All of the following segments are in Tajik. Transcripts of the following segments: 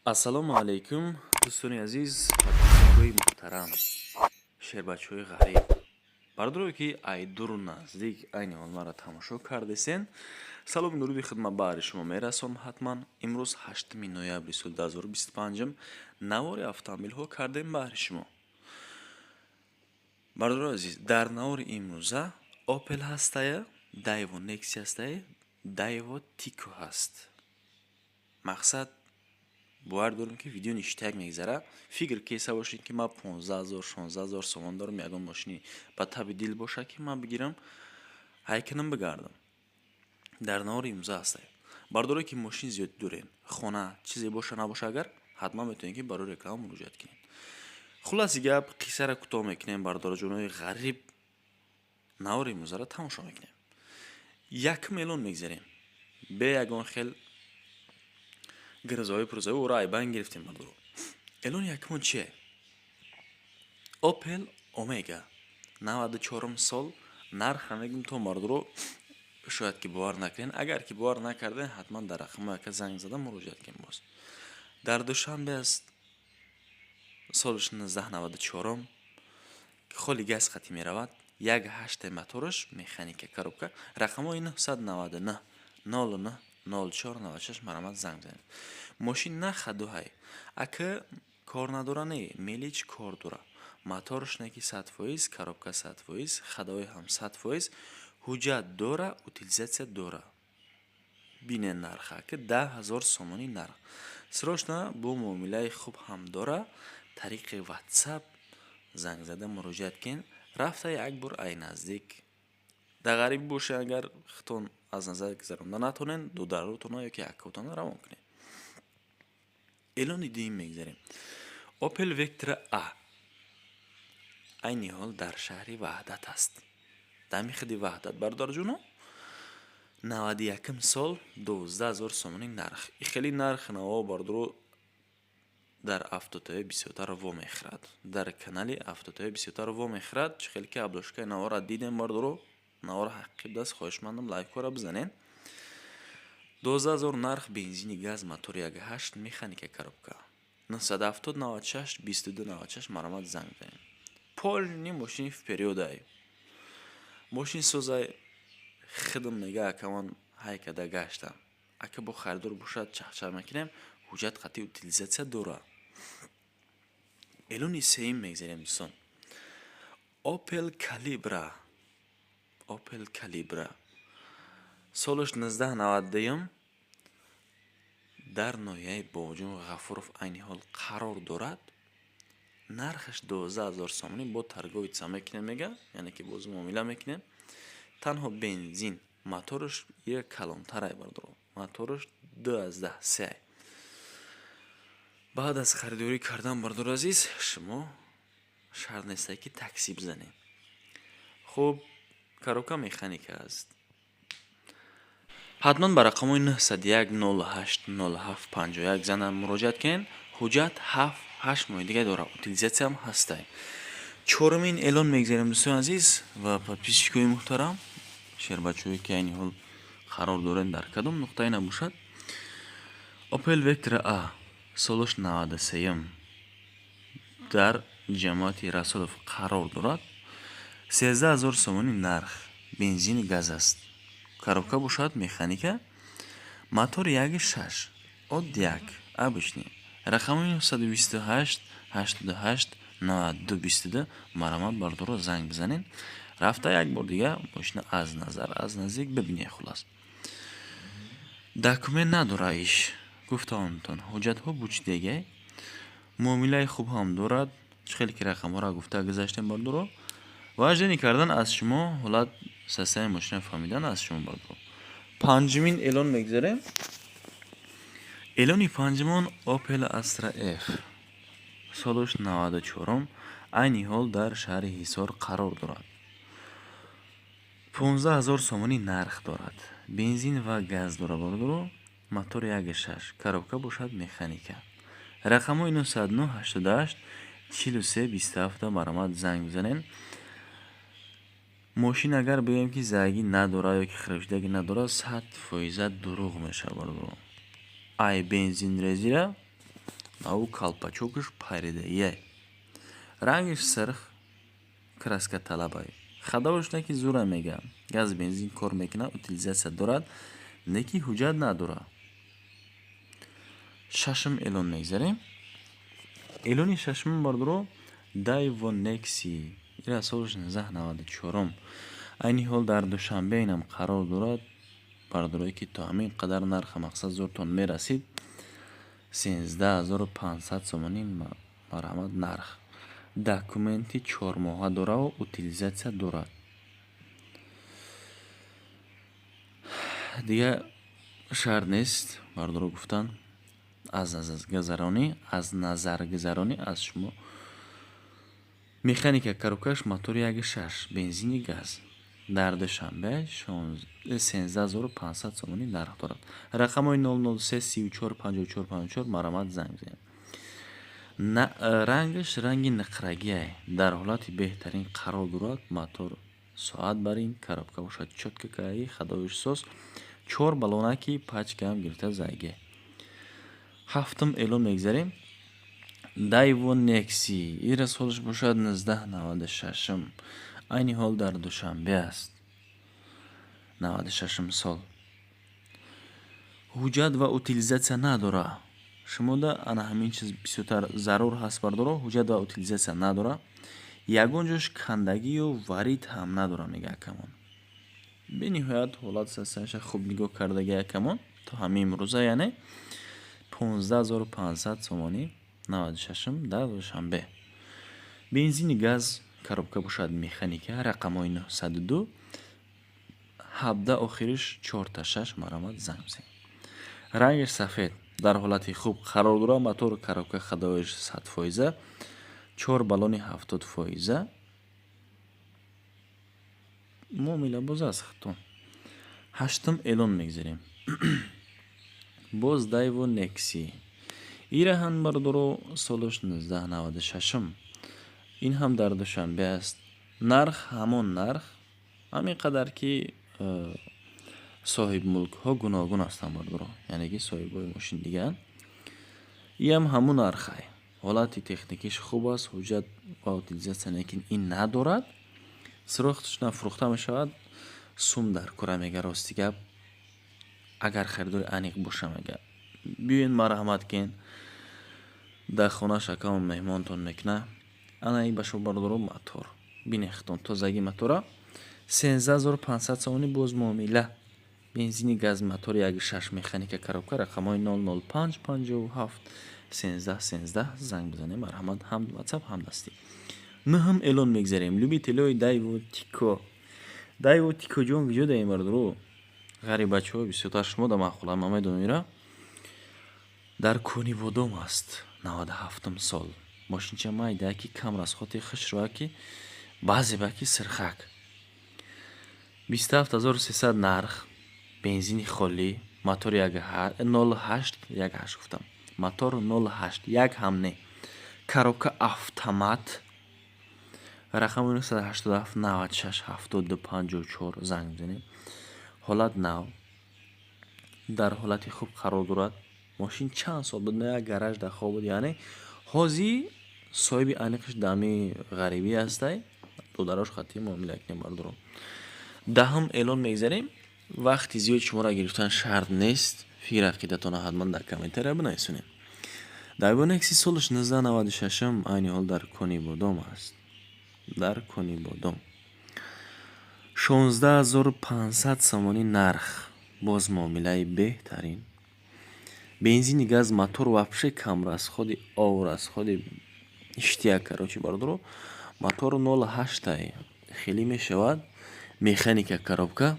Ассалому алайкум, дӯстони азиз, подписчикои муҳтарам, шербачаҳои ғариб, бародарое, ки ай дуру наздик айни ҳол маро тамошо кардесен, саломи дуруди хидмат баҳри шумо мерасонам. Ҳатман имрӯз 8 ноябри соли 2025 навори автомобилҳо кардем баҳри шумо. Бародарои азиз, дар навори имрӯза Опел ҳастая, Дайво Некси ҳастая, Дайво Тико ҳаст. Мақсад, бовар дорем, ки видео ништак мегзара. Фикр кеса бошед, ки ман 15 000, 16 000 сомон дорам, ягон мошини ба таби дил боша, ки ман бигирам, ҳайканам бигардам. Дар навори имрӯза ҳастаем. Бародарое, ки мошин зиёд дорен, хона чизе боша набоша, агар ҳатман метавонед, ки барои реклама муроҷиат кунед. Хулоси гап, қиссаро кӯтоҳ мекунем. Бародароҷонои ғариб, навори имрӯзаро тамошо мекунем. Якум эълон мегзарем, бе ягон хел гирзои пурзои ӯро айбан гирифтем. Бардаро, эълони якумон чие? Опел Омега, 94-ум сол. Нарха мегум то, мардуро, шояд ки бовар накунед. Агар ки бовар накарден, ҳатман дар рақамҳо яка занг зада муроҷиат кунед. Боз дар Душанбе аст, солаш 1994-ум, холи газ қатӣ меравад, як ҳаште мотораш, механика, коробка. Рақамҳои 999 09 04 96, марамат, занг занед. Мошин на хадуҳай, ака, кор надора, не мелич кор дора. Мотораш не ки 100%, коробка 100%, ходовой ҳам 100%, ҳуҷҷат дора, утилизация дора. Бинен нарха, ака, 10 000 сомонӣ нарх. Срочно бо муомилаи хуб ҳам дора. Тариқи Ватсап занг зада муроҷиат кунед. Рафта як бор ай наздик, дар ғарибӣ боше, агар худтон аз назар гузаронда натонед, дударотона ё ки аккотона равон кунед. Эълони дуюм мегзарем. Опел Вектра А айни ҳол дар шаҳри Ваҳдат аст, дами худи Ваҳдат. Бародарҷоно, 91-м сол, 12 000 сомонӣ нарх. Хеле нарх наво, бародаро, дар Автотв бисёртар вомехӯрад, дар канали Автотв бисёртар вомехӯрад. Чӣ хеле ки обложкаи навора дидем, бародаро, навора ҳақиқӣ будаст. Хоҳишмандам, лайкҳоро бизанед. 12 000 нарх, бензини, газ, мотор 1,8, механика, коробка. 970 96 22 96, маромад, занг бизанед. Полный мошини вперёд ай, мошин созай. Хидм мега, ака, ман ҳай када гаштам, ака, бо харидор бошад, чахчах мекунем. Ҳуҷҷат қатъи, утилизация дора. Эълони сеюм мегзарем, дӯстон. Опел Калибра, Опел Калибра, солаш 1992, дар ноҳияи Бобоҷон Ғафуров айни ҳол қарор дорад. Нархаш 12 000 сомонӣ, бо торговиться мекунем, мега, яъне ки боз муомила мекунем. Танҳо бензин, мотораш як калонтарай, бардоро, мотораш 2,3. Баъд аз харидорӣ кардан, бардори азиз, шумо шарт нестае, ки такси бизанед. Хуб, коробка механика аст. Ҳатман ба рақамҳои 901 08 07 51 зана муроҷиат кунед. Ҳуҷҷат 7-8 моҳи дига дорад, утилизатсияам ҳастай. Чорумин эълон мегзарем, дӯстони азиз ва подписчикои муҳтарам, шербачаҳое, ки айни ҳол қарор дорем, дар кадом нуқтае набошад. Опел Вектра А, солаш 93-м, дар ҷамоати Расулов қарор дорад. 13 000 сомонӣ нарх, бензини, газ аст, коробка бошад механика, мотор 1,6, од як обычный. Рақами 928 88 92 22, марамат, бардоро, занг бизанед. Рафта як бор дига мошина аз назар, аз наздик бибинед. Хулас, документ надора иш, гуфтаонтон, ҳуҷҷатҳо бучидегай, муомилаи хуб ҳам дорад. Чӣ хеле ки рақамҳоро гуфта гузаштем, бардоро, вождение кардан аз шумо, ҳолат, состояние мошина фаҳмидан аз шумо, бардоро. Панҷумин эълон мегузарем. Эълони панҷумон Опел Астра Ф, солаш 94-ум, айни ҳол дар шаҳри Ҳисор қарор дорад. 15 000 сомонӣ нарх дорад, бензин ва газ дорад, бардоро, мотор 1,6, коробка бошад механика. Рақамҳои 909 88 43 27, марамат, занг бизанед. Мошин, агар бигӯем, ки зайгӣ надорад ё ки хирӯшидагӣ надорад, 100 фоиза дурӯғ мешавад, бардоро. Ай бензинрезира. Наву колпачокаш паридаия. Рангиш сирх, краска талабай. Ходовош не ки зура мега. Газ, бензин кор мекунад, утилизация дорад, не ки ҳуҷҷат надорад. Шашум эълон мегзарем. Эълони шашум, бардоро, Дайво Некси. Ира соли 1994. Айни ҳол дар Душанбе инам қарор дорад. Бардорое ки то ҳамин қадар нарха мақсад зуртон мерасид, 13 500 сомонӣ, марҳамат, нарх. Документи чормоҳа дораву утилизация дорад. Дигар шарт нест, бардоро гуфтан, аз назаргузаронӣ аз шумо. Механика, коробкаш мотори 1,6, бензини газ. Дар Душанбе 13 500 сомонӣ нарх дорад. Рақамҳои 003 34 54 54, марҳамат, занг бизанед. Рангаш ранги нуқрагиай. Дар ҳолати беҳтарин қарор дорад. Мотор соат бар ин, коробка бошад чётко каи, ходовиш соз, чор баллонаки пачкаам гирифта зайге. Ҳафтум эълон мегзарем. Дайво Некси. Ира солаш бошад 1996. Айни ҳол дар Душанбе аст. 96 сол. Ҳуҷҷат ва утилизация надорад. Шумода ана ҳамин чиз бисёртар зарур ҳаст, бардоро, ҳуҷҷат ва утилизация надорад. Ягон ҷош кандагию варид ҳам надорад, мега акамон. Бениҳоят ҳолат сасаша хуб нигоҳ кардаги акамон то ҳамин имрӯза, яъне 15 500 сомонӣ, 96-м, дар Душанбе. Бензини газ, коробка бошад механика, рақамҳои 902 17, охириш 4 6, марҳамат, занг бизанед. Рангаш сафед, дар ҳолати хуб қарор дорад, мотор, коробка, ходовоиш 100%, чор баллони 70%. Муомила боз аст худтон. Ҳаштум эълон мегзарем. Боз Дайво Некси. Ира ҳам, бардоро, солаш 1996. Ин ҳам дар Душанбе аст. Нарх ҳамон нарх, ҳамин қадар ки соҳибмулкҳо гуногун ҳастанд, бардоро, яъне ки соҳибҳои мошин дигар. Иам ҳамун нархай. Ҳолати техникиш хуб аст, ҳуҷҷат ва утилизация лекин ин надорад. Срочно фурӯхта мешавад, сум дар кора мега, рости гап. Агар харидори аниқ боша, мега. Биёед, марҳамат кин. Дар хонаш акамон меҳмонтон мекуна. Ана ин ба шумо, бардоро, мотор. Бинед худтон тозагии мотора. 13 500 сомонӣ, боз муомила. Бензини газ, мотори 1,6, механика, коробка, рақамҳои 005 57 13 13, занг бизанед, марҳамат, ҳам WhatsApp, ҳам дастӣ. Нӯҳум эълон мегзарем. Любителои Дайво Тико. Дайво Тико ҷон куҷо даем, бардоро? Ғарибачаҳо бисёртар шумо да маъқулам, ман медонам ира. Дар Конибодом аст, 97 сол. Мошинча майда ки кам расходи хушрӯа ки баъзе ба ки сирхак. 27 300 нарх, бензини холӣ, мотори 0,8, 1,8 гуфтам. Мотор 0,8, як ҳам не. Коробка автомат. Рақами 987 96 72 54, занг бизанед. Ҳолат нав. Дар ҳолати хуб қарор дорад. Мошин чанд сол буд, як гараж дар хоб буд, яъне ҳозир соҳиби аниқиш дами ғарибӣ ҳастай. Додарош хатӣ муомила кунем, бардоро. Даҳум эълон мегзарем. Вақти зиёд шуморо гирифтан шарт нест. Фикр ақидатонро ҳатман дар комментария бинависонед. Дайво Некси солаш 1996, айни ҳол дар Конибодом аст. Дар Конибодом. 16 500 сомонӣ нарх. Боз муомилаи беҳтарин. Бензини газ, мотор вообще кам расходи, ов расходи иштияк, короче, бардоро. Мотор 0,8 хеле мешавад. Механика, коробка,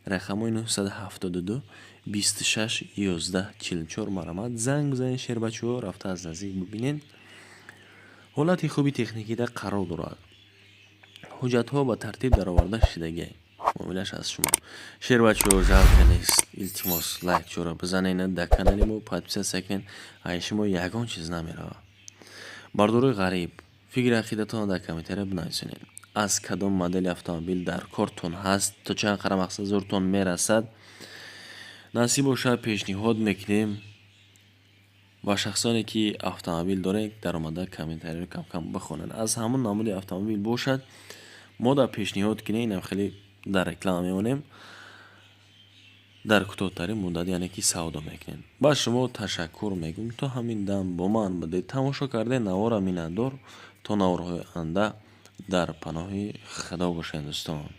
рақамҳои 972 26 11 44, марҳамат, занг бизанед, шербачаҳо, рафта аз наздик бибинед. Ҳолати хуби техникида қарор дорад. Ҳуҷҷатҳо ба тартиб дароварда шудагиай. Муомилаш аз шумо. Шербачаҳо, жалко нест. Илтимос, лайкчора бизанед, дар канали мо подписаться кунед. Ай шумо ягон чиз намеравад. Бардорои ғариб, фикри ақидатонро дар комментария бинависонед. Аз кадом модели автомобил дар кортон ҳаст, то чанд қара мақсад зуртон мерасад. Насиб бошад, пешниҳод мекунем. Ва шахсоне, ки автомобил доред, даромада комментариро камкам бихонед. Аз ҳамон намуди автомобил бошад, мо дар пешниҳод кинем, инам хеле дар реклама мемонем, дар кӯтоҳтарин муддат, яъне ки, савдо мекунем. Ба шумо ташаккур мегӯм, то ҳамин дам бо ман будед, тамошо кардед навора. Миннатдор. То наворҳои оянда дар паноҳи Худо бошед, дӯстон.